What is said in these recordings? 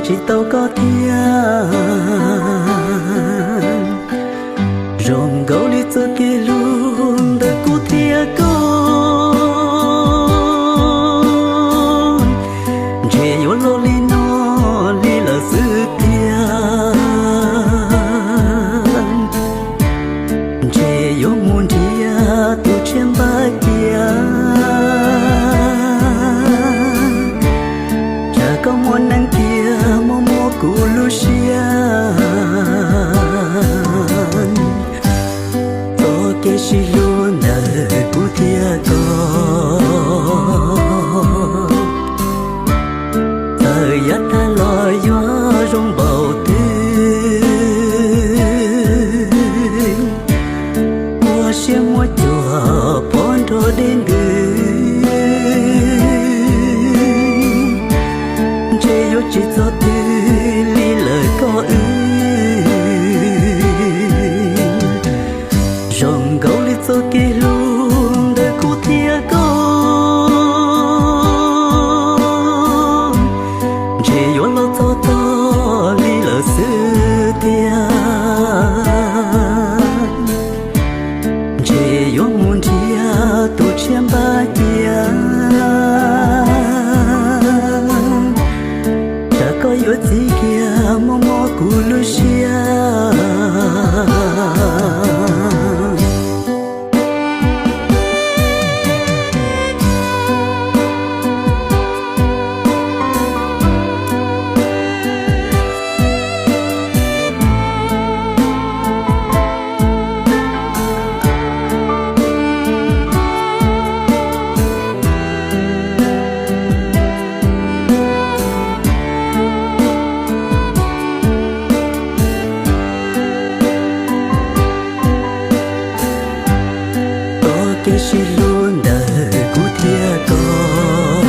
tsis tau koj thiab. Zoo nkaus li txoj kev hlub ntawm kuv thiab koj, ntshe yuav los li no li lawm xwb tiag. Ntshe yuav mus nrhiav tus tshiab npab cia, tsam koj muaj neej kiag muaj muaj kuv lub siab. Txoj kev sib hlub ntawm kuv thiab koj, txawm yav tag los yuav zoo npaum twg, ua siab muab cuam pov nrog deb ntws, ntshe yuav tsis txog twg li lawm koj wb. Zoo nkaus li txoj kev hlub ntawm kuv thiab koj, ntshe yuav los txog tog li lawm xwb tiag. Ntshe yuav mus nrhiav tus tshiab npab cia, tsam koj yuav txi kiag muaj mob kuv lub siab. Txoj kev sib hlub ntawm kuv thiab koj,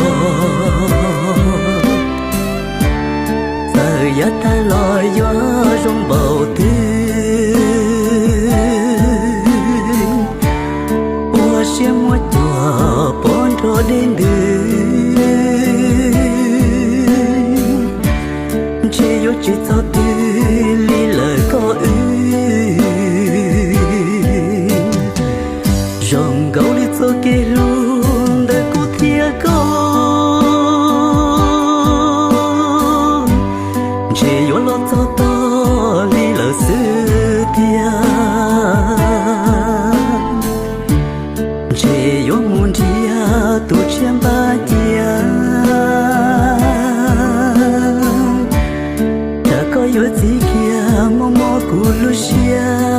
txawm yav tag los yuav zoo npaum twg, ua siab muab cuam pov nrog deb ntws, ntshe yuav tsis txog twg li lawm koj wb. Zoo nkaus li txoj kev hlub ntawm kuv thiab koj, ntshe yuav los txog tog li lawm xwb tiag. Ntshe yuav mus nrhiav tus tshiab npab cia, tsam koj yuav txi kiag muaj mob kuv lub siab.